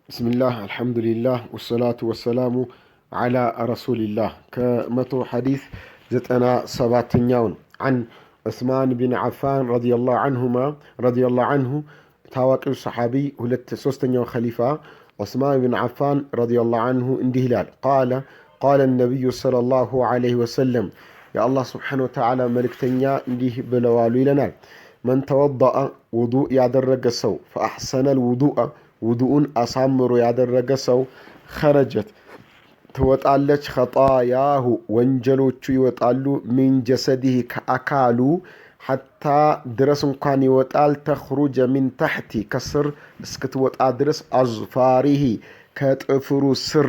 ብስሚላህ አልሐምዱሊላህ ወሰላቱ ወሰላሙ ዓላ ረሱሊላህ። ከ100 ሐዲስ 97ኛውን፣ عن ዑስማን ቢን ዓፋን ረዲየላሁ ዐንሁማ ረዲየላሁ ዐንሁ፣ ታዋቂው ሰሓቢ ሁለት ሶስተኛው ኸሊፋ ዑስማን ቢን ዓፋን ረዲየላሁ ዐንሁ እንዲህ ይላል፣ ቃለ ቃለ ነቢዩ ሰለላሁ ዐለይሂ ወሰለም፣ የአላህ ስብሓነ ወተዓላ መልእክተኛ እንዲህ ብለዋሉ ይለናል። መን ተወضአ፣ ውዱእ ያደረገ ሰው፣ ፈአሕሰነል ውዱአ፣ ውዱኡን አሳምሮ ያደረገ ሰው፣ ኸረጀት፣ ትወጣለች፣ ኸጣያሁ፣ ወንጀሎቹ ይወጣሉ፣ ሚን ጀሰዲህ፣ ከአካሉ፣ ሐታ ድረስ እንኳን ይወጣል፣ ተኽሩጀ ሚን ታሕቲ፣ ከስር እስክትወጣ ድረስ፣ አዝፋሪሂ፣ ከጥፍሩ ስር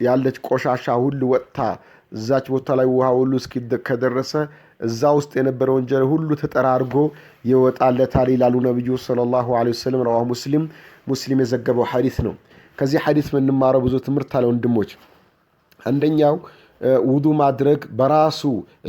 ያለች ቆሻሻ ሁሉ ወጥታ እዛች ቦታ ላይ ውሃ ሁሉ እስኪ ከደረሰ እዛ ውስጥ የነበረ ወንጀል ሁሉ ተጠራርጎ ይወጣለታል ይላሉ ነቢዩ ሰለላሁ ዐለይሂ ወሰለም። ረዋሁ ሙስሊም፣ ሙስሊም የዘገበው ሐዲስ ነው። ከዚህ ሐዲስ የምንማረው ብዙ ትምህርት አለ ወንድሞች። አንደኛው ውዱ ማድረግ በራሱ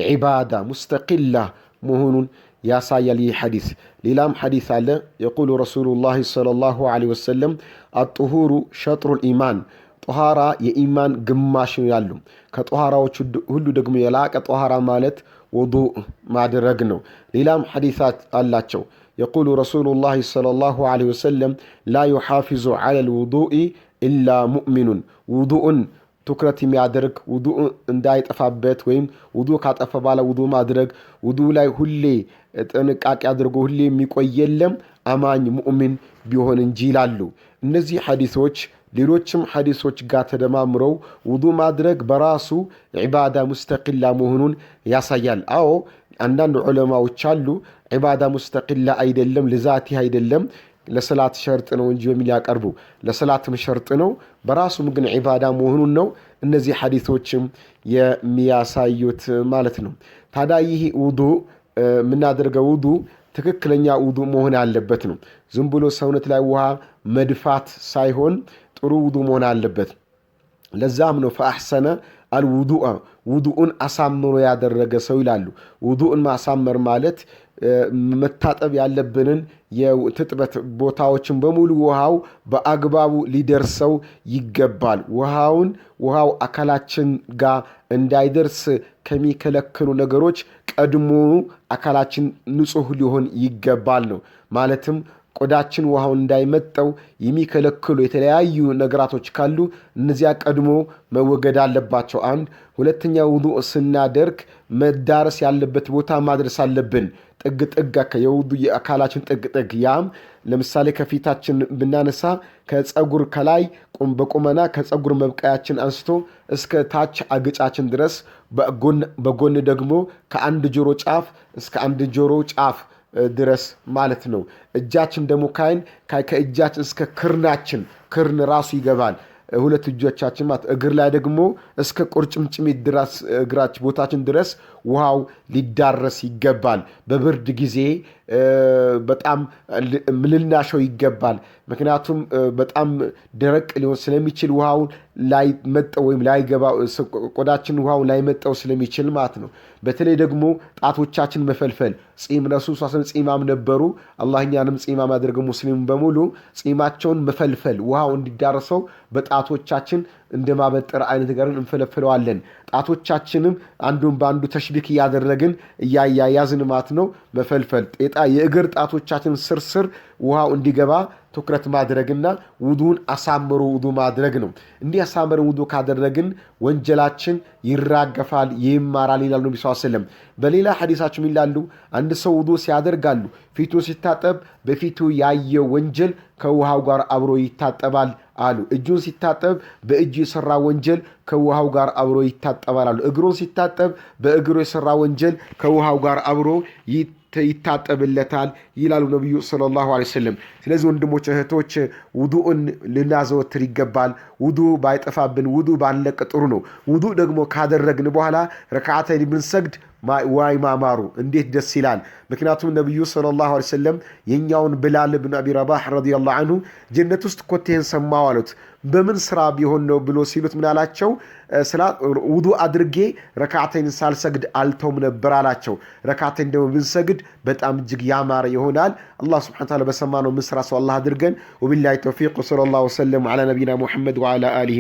ዒባዳ ሙስተቂላ መሆኑን ያሳያል ይህ ሐዲስ። ሌላም ሐዲስ አለ። የቁሉ ረሱሉላሂ ሰለላሁ ዐለይሂ ወሰለም አጥሁሩ ሸጥሩል ኢማን፣ ጦሃራ የኢማን ግማሽ ነው ያሉ። ከጦሃራዎች ሁሉ ደግሞ የላቀ ጦሃራ ማለት ውዱእ ማድረግ ነው። ሌላም ሐዲሳት አላቸው። የቁሉ ረሱሉላሂ ሰለላሁ ዐለይሂ ወሰለም ላ ዩሓፊዙ ዐለል ውዱኢ ኢላ ሙእሚኑን፣ ውዱእን ትኩረት የሚያደርግ፣ ውዱእ እንዳይጠፋበት ወይም ውዱእ ካጠፋ በኋላ ውዱእ ማድረግ፣ ውዱእ ላይ ሁሌ ጥንቃቄ አድርጎ ሁሌ የሚቆይ የለም አማኝ ሙእሚን ቢሆን እንጂ ይላሉ። እነዚህ ሐዲሶች ሌሎችም ሐዲሶች ጋር ተደማምረው ውዱእ ማድረግ በራሱ ዒባዳ ሙስተቂላ መሆኑን ያሳያል። አዎ፣ አንዳንድ ዑለማዎች አሉ ዒባዳ ሙስተቂላ አይደለም፣ ልዛቲህ አይደለም፣ ለሰላት ሸርጥ ነው እንጂ በሚል ያቀርቡ። ለሰላትም ሸርጥ ነው፣ በራሱም ግን ዒባዳ መሆኑን ነው እነዚህ ሐዲሶችም የሚያሳዩት ማለት ነው። ታዲያ ይህ ውዱእ የምናደርገው ውዱእ ትክክለኛ ውዱእ መሆን ያለበት ነው። ዝም ብሎ ሰውነት ላይ ውሃ መድፋት ሳይሆን ጥሩ ውዱእ መሆን አለበት። ለዛም ነው ፈአሕሰነ አልውዱአ፣ ውዱኡን አሳምሮ ያደረገ ሰው ይላሉ። ውዱኡን ማሳመር ማለት መታጠብ ያለብንን የትጥበት ቦታዎችን በሙሉ ውሃው በአግባቡ ሊደርሰው ይገባል። ውሃው አካላችን ጋር እንዳይደርስ ከሚከለክሉ ነገሮች ቀድሞኑ አካላችን ንጹህ ሊሆን ይገባል ነው። ማለትም ቆዳችን ውሃውን እንዳይመጠው የሚከለክሉ የተለያዩ ነገራቶች ካሉ እነዚያ ቀድሞ መወገድ አለባቸው። አንድ ሁለተኛ፣ ውዱእ ስናደርግ መዳረስ ያለበት ቦታ ማድረስ አለብን። ጥግ ጥግ የውዱ የአካላችን ጥግ ጥግ፣ ያም ለምሳሌ ከፊታችን ብናነሳ ከፀጉር ከላይ በቁመና ከፀጉር መብቀያችን አንስቶ እስከ ታች አገጫችን ድረስ፣ በጎን ደግሞ ከአንድ ጆሮ ጫፍ እስከ አንድ ጆሮ ጫፍ ድረስ ማለት ነው። እጃችን ደግሞ ካይን ከእጃችን እስከ ክርናችን፣ ክርን ራሱ ይገባል። ሁለት እጆቻችን ማለት፣ እግር ላይ ደግሞ እስከ ቁርጭምጭሚት ድረስ እግራች ቦታችን ድረስ ውሃው ሊዳረስ ይገባል። በብርድ ጊዜ በጣም ልናሸው ይገባል። ምክንያቱም በጣም ደረቅ ሊሆን ስለሚችል ውሃው ላይመጠው ወይም ላይገባ፣ ቆዳችን ውሃው ላይመጠው ስለሚችል ማለት ነው። በተለይ ደግሞ ጣቶቻችን መፈልፈል፣ ጺም፣ ረሱል ስ ጺማም ነበሩ። አላህ እኛንም ጺማም ያደርገው ሙስሊም በሙሉ። ጺማቸውን መፈልፈል፣ ውሃው እንዲዳረሰው በጣቶቻችን እንደማበጠር አይነት ነገርን እንፈለፍለዋለን። ጣቶቻችንም አንዱን በአንዱ ተሽቢክ እያደረግን እያያያዝን ማለት ነው መፈልፈል። ጤጣ የእግር ጣቶቻችን ስርስር ውሃው እንዲገባ ትኩረት ማድረግና ውዱን አሳምሮ ውዱ ማድረግ ነው። እንዲህ አሳምረን ውዱ ካደረግን ወንጀላችን ይራገፋል፣ ይማራል ይላሉ ነቢ ስ ሰለም። በሌላ ሐዲሳቸው ይላሉ፣ አንድ ሰው ውዱ ሲያደርጋሉ ፊቱ ሲታጠብ በፊቱ ያየው ወንጀል ከውሃው ጋር አብሮ ይታጠባል አሉ። እጁን ሲታጠብ በእጁ የሰራ ወንጀል ከውሃው ጋር አብሮ ይታጠባል አሉ። እግሩን ሲታጠብ በእግሩ የሰራ ወንጀል ከውሃው ጋር አብሮ ይታጠብለታል ይላሉ ነቢዩ ሰለላሁ ዐለይሂ ወሰለም። ስለዚህ ወንድሞች እህቶች፣ ውዱእን ልናዘወትር ይገባል። ውዱእ ባይጠፋብን፣ ውዱእ ባንለቅ ጥሩ ነው። ውዱእ ደግሞ ካደረግን በኋላ ረክዓተይን ብንሰግድ ዋይ ማማሩ እንዴት ደስ ይላል! ምክንያቱም ነቢዩ صلى الله عليه وسلم የኛውን ብላል ብን አቢ ረባህ رضي الله عنه ጀነት ውስጥ ኮቴህን ሰማው አሉት። በምን ስራ ቢሆን ነው ብሎ ሲሉት ምን አላቸው? ውዱ አድርጌ ረካዓተይን ሳልሰግድ አልተውም ነበር አላቸው። ረካዓተይን ደግሞ ብንሰግድ በጣም እጅግ ያማረ ይሆናል። አላህ سبحانه وتعالى በሰማነው ምስራ ሰው አላህ አድርገን። وبالله التوفيق وصلى الله وسلم على نبينا محمد وعلى آله።